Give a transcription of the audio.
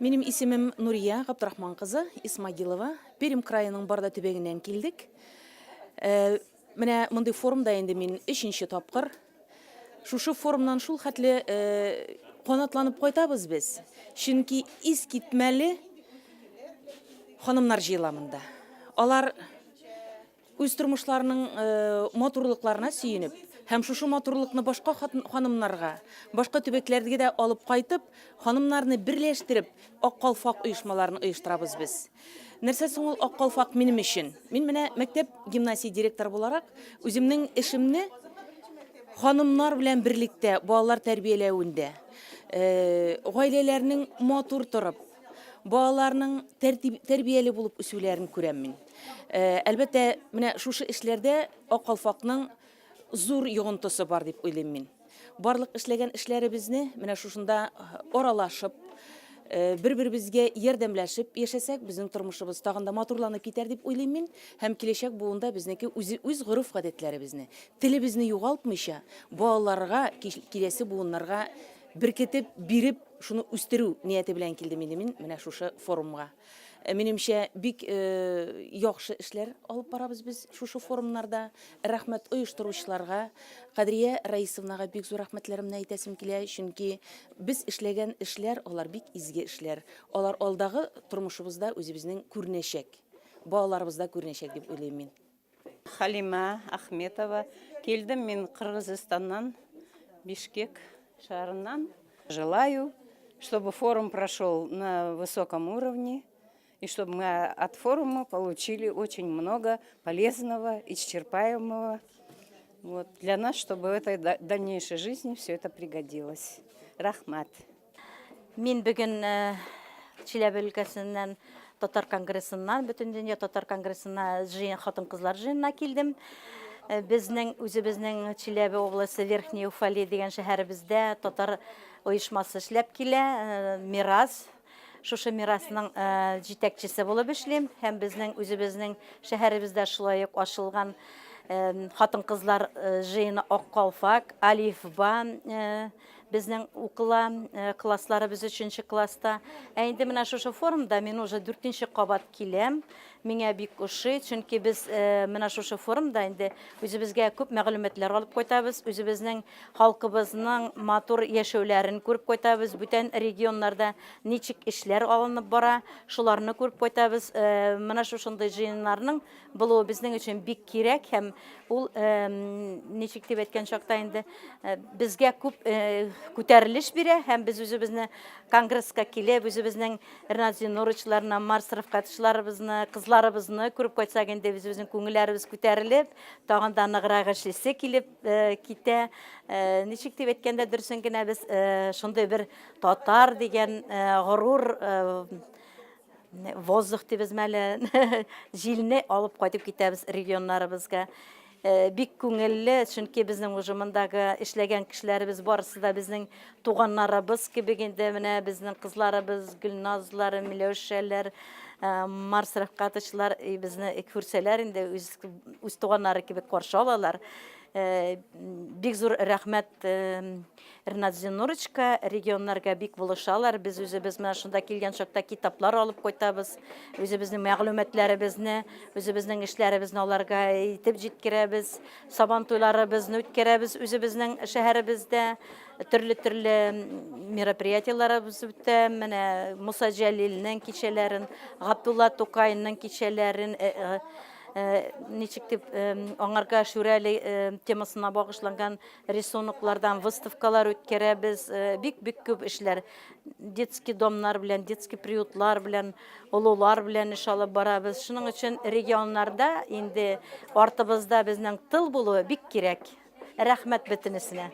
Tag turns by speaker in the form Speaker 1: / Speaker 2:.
Speaker 1: Минем исемем Нурия Габдрахман кызы Исмагилова. Пермь краеның Барда төбәгеннән килдек. Э, менә мондый форумда инде мин өченче тапкыр. Шушы форумнан шул хәтле э, канатланып кайтабыз без. Чөнки искитмәле ханымнар җыела монда. Алар Үз тормышларының матурлыкларына сөенеп һәм шушы матурлыкны башка ханымнарга, башка төбәкләргә дә алып кайтып, ханымнарны берләштереп, Ак калфак оешмаларын оештырабыз без. Нәрсә соң ул Ак калфак минем өчен? Мин менә мәктәп гимназия директоры буларак, үземнең эшемне ханымнар белән берлектә балалар тәрбияләвендә, гаиләләрнең матур торып, балаларның тәртип, тәрбияле булып үсүләрен күрәм мин. Э, әлбәттә, менә шушы эшләрдә Ак калфакның зур йогынтысы бар дип уйлыйм мин. Барлык эшләгән эшләребезне менә шушында э, аралашып, э, бер-беребезгә ярдәмләшеп яшәсәк, безнең тормышыбыз тагын да матурланып китәр дип уйлыйм мин. Һәм киләчәк буында безнеке үзе үз гореф-гадәтләребезне, телебезне югалтмыйча, балаларга, киләсе буыннарга беркетеп, биреп, шуны үстерү нияте белән килдем инде мин менә шушы форумга. Э, минемчә, бик э, яхшы эшләр алып барабыз без шушы форумнарда. Рәхмәт оештыручыларга, Кадрия Раисовнага бик зур рәхмәтләремне әйтәсем килә, чөнки без эшләгән эшләр, алар бик изге эшләр. Алар алдагы тормышыбызда үзебезнең күренәчәк, балаларыбызда күренәчәк дип уйлыйм мин.
Speaker 2: Халима Ахметова. Килдем мин Кыргызстаннан, Бишкек шәһәреннән. Желаю, чтобы форум прошел на высоком уровне, и чтобы мы от форума получили очень много полезного, исчерпаемого. Вот, для нас, чтобы в этой дальнейшей жизни все это пригодилось. Рахмат.
Speaker 3: Мин бүген Чиләбе өлкәсеннән Татар конгрессыннан, Бөтендөнья татар конгрессына җыен хатын-кызлар җыенына килдем. Безнең үзебезнең Чиләбе областе Верхний Уфалей дигән шәһәребездә татар оешмасы эшләп килә, Мирас. Шушы Мирасның җитәкчесе булып эшлим һәм безнең үзебезнең шәһәребездә шулай ук ачылган хатын-кызлар җыены Ак калфак, Алифба Безнең укыла классларыбыз өченче класста. Ә инде менә шушы форумда мин уже дүртенче кабат киләм. Миңа бик ошый, чөнки без менә шушы форумда инде үзебезгә күп мәгълүматлар алып кайтабыз, үзебезнең халкыбызның матур яшәүләрен күреп кайтабыз, бүтән регионнарда ничек эшләр алынып бара, шуларны күреп кайтабыз. Менә шушындый җыеннарның булуы безнең өчен бик кирәк һәм ул ничек дип әйткән чакта инде безгә күп күтәрелеш бирә һәм без үзебезне конгресска килеп үзебезнең Ренат Зиннуровичларны, Марс Рафкатовичларыбызны, кызларыбызны күреп кайтсак инде без үзебезнең күңелләребез күтәрелеп, тагын да ныграк эшлисе килеп китә. Ничек дип әйткәндә дөресен генә без шундый бер татар дигән горур Воздух дибезме әле, җилне алып кайтып китәбез регионнарыбызга. Э, бик күңелле, чөнки безнең уже мондагы эшләгән кешеләребез барысы да безнең туганнарыбыз кебек инде. Менә безнең кызларыбыз Гөлназлар, Миләүшәләр, э, Марс Рәфкатовичлар э, безне күрсәләр инде үз, үз туганнары кебек каршы алалар. Бик зур рәхмәт Ренат Зиннуровичка, регионнарга бик булышалар. Без үзебез менә шунда килгән чакта китаплар алып кайтабыз. Үзебезнең мәгълүматларыбызны, үзебезнең эшләребезне аларга әйтеп җиткерәбез. Сабан туйларыбызны үткәрәбез үзебезнең шәһәребездә. Төрле-төрле мероприятиеләребез үтә. Менә Муса Җәлилнең кичәләрен, Габдулла Тукайның кичәләрен, э, э, э, ничек дип, аңарга Шүрәле темасына багышланган Рисуноклардан выставкалар үткәрәбез, бик-бик күп эшләр. Детский домнар белән, детский приютлар белән, олылар белән эш алып барабыз. Шуның өчен регионнарда инде артыбызда безнең тыл булуы бик кирәк. Рәхмәт бөтенесенә.